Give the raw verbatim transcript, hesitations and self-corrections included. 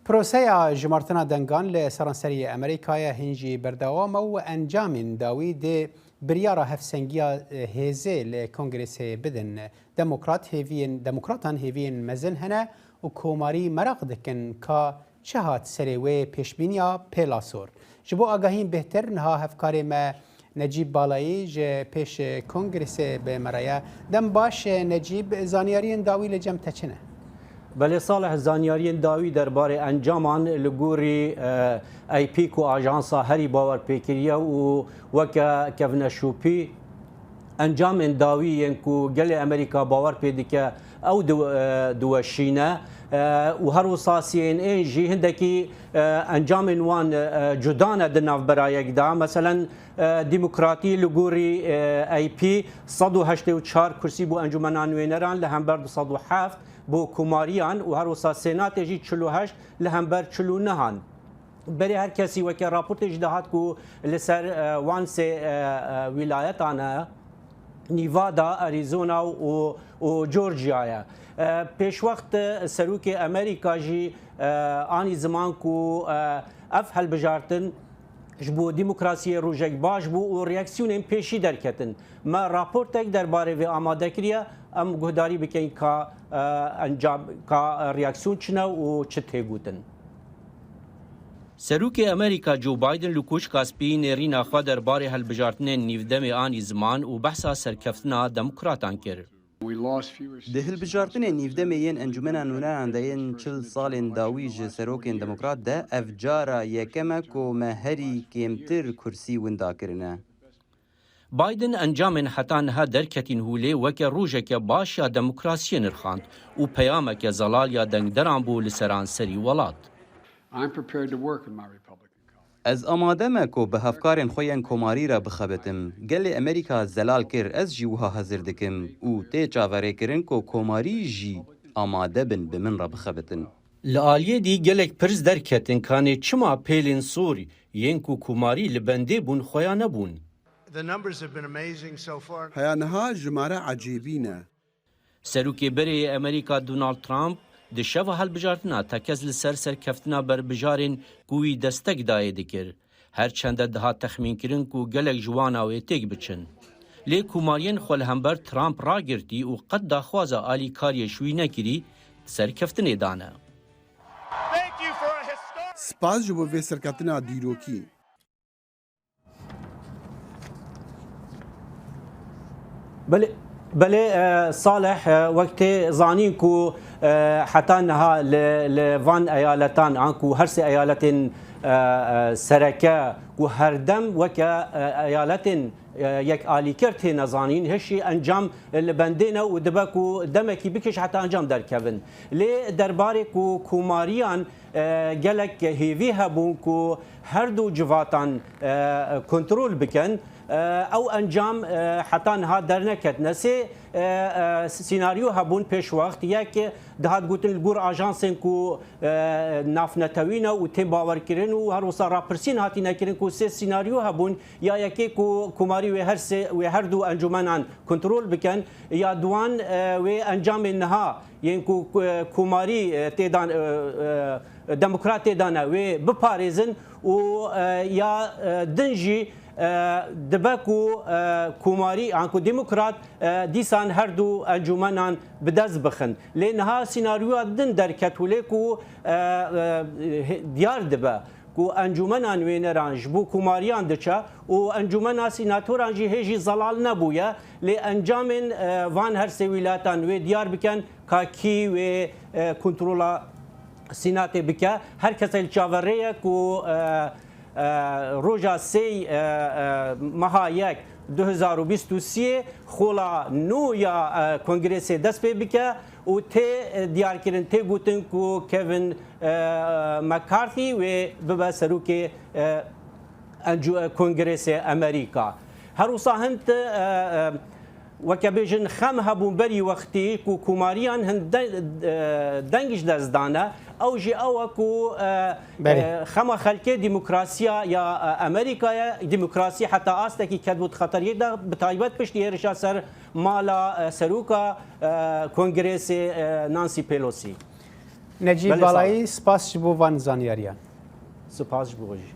Proseya jimartina dengan li seranserî Amerîkayê hin jî berdewam e û encamên dawî dê biryara hevsengiya hêzê li Kongresê bidin. Demokrat hêviyên, demokratan hêviyên mezin hene û komarî meraq dikin ka çi hat serê wê pêşbîniya pêlasor. Ji bo agahiyên bêhtir niha hevkarê me Necîb Balayî ji pêş Kongresê bi me re ye. Dem baş Necîb, zanyariyên dawî li cem te çi ne? Belê Salih, zanyariyên dawî derbarê encaman li gorî, e, A P ku ajansa herî bawer pê kiriye û weke kevneşopî encamên dawî yên ku gelê Amerîka bawer pê dike ew di-, e, diweşîne, e, û her wisa C N N jî hindekî, e, encamên wan, e, cuda ne di navbera yek de. Meselen, e, Demokratî li gorî, e, A P sed û heştê û çar kursî bo Encûmena Nûêneran li hember du sed û heft bo Komariyan û her wisa Senatê jî çil û heşt li hember çil û nehan. Berê her kesî weke raportê jî dihat ku li ser, e, wan sê, e, e, wîlayetan e, Nevada, Arizona û, û Georgia ye. E, pêşwext, e, Serokê Amerîka jî, e, anî ziman ku, e, ev hilbijartin ji bo demokrasiyê rojek baş bû û reaksiyonên pêşî derketin. Me raportek derbarê vê amade kiriye, em guhdarî bikin ka, e, encam, ka reaksiyon çi ne û çi tê gotin. Serokê Amerîka Joe Biden li Koçka Spî nêrîna xwe derbarê hilbijartinên nîvdemê anî ziman û behsa serkeftina demokratan kir. Di hilbijartinên nîvdemê yên Encûmena Nûneran de yên çil salên dawî ji serokên demokrat de ev cara yekem e ku me herî kêmtir kursî winda kirine. Biden encamên heta niha derketîn holê weke rojeke baş ya demokrasiyê nirxand û peyameke zelal ya dengderan bû li seranserî welat. I'm prepared to work with my Republican colleagues. Ez amade me ku bi hevkarên xwe yên komarî re bixebitim. Gelê Amerîka zelal kir, ez jî wiha hezir dikim û tê çaverêkirin ku komarî jî amade bin bi min re bixebitin. Li aliyê dî gelek pirs derketin, kanê çima pêlên sor yên ku komarî li bendê bûn xuya nebûn? The numbers have been amazing so far. Heya niha jimare ecêbî ne. Serokê berê yê Amerîka Donald Trump di şeva hilbijartina tekez li ser serkeftina berbijarên ku wî destek dayê dikir. Her çende dihat texmînkirin ku gelek ji wana wê têk biçin. Lê komariyên xwe li hember Trump ragirtî û qet daxwaza alîkariyê ji wî nekirî, di serkeftinê de ne. Spas ji bo vê serkeftina dîrokî. Belê, belê, e, Salih, e, wek tê zanîn ku, e, heta niha li, li van eyaletan, an ku her sê eyaletên, e, e, sereke ku herdem weke, e, eyaletên, e, yek alîkir têne zanîn, hişî encam li bendê ne û dibe ku demekî bikiş heta encam derkevin. Lê derbarê ku komariyan, e, gelek hêvî hebûn ku her du civatan, e, kontrol bikin. E, ew encam, e, heta niha derneketine. Sê, e, e, sînaryo hebûn pêşwext. Yek dihat gotin li gor ajansên ku, e, navnetewî ne û tê bawerkirin û her wisa rapirsîn hatîne kirin ku sê sînaryo hebûn. Ya yekê ku komarî wê her sê, wê her du encûmenan kontrol bikin. Ya duan, e, wê encamên niha yên ku, e, komarî, e, tê dan, e, e, demokrat tê dane wê biparêzin û, e, ya, e, din jî, e, dibe ku, e, komarî, an ku demokrat, e, dîsan her du encûmenan bi dest bixin. Lê niha sînaryoya din derket holê ku, e, e, he-, diyar dibe ku Encûmena Nûêneran ji bo komariyan diçe û Encûmena Sînatoran jî hê jî zelal nebûye, lê encamên, e, van her sê wîlatan wê diyar bikin ka kî wê, e, kontrola Sînatê bike. Her kesek li çaverê ye ku, e, e, roja sêy, e, e, meha yek du hezar û bîst û sê xola nû ya, e, Kongresê dest pê bike û tê, e, diyarkirin, tê gotin ku Kevin, e, McCarthy wê bibe serokê, e, Encû-, e, Kongresê Amerîka. Her wisa hin, e, e, weke bêjin xem hebûn berî wextî ku komariyan hin de-, e, deng ji dest dane. Ew jî ew e ku, e, Belê. e, xema xelkê demokrasiya ya, e, Amerîkayê, demokrasî heta astekî ketibû di xeteriyê de, bi taybet piştî hêrişa ser mala, e, seroka, e, Kongresê, e, Nancy Pelosi. Necîb Belê, Balayî, spas ji bo van zanyariyan. Spas ji bo jî.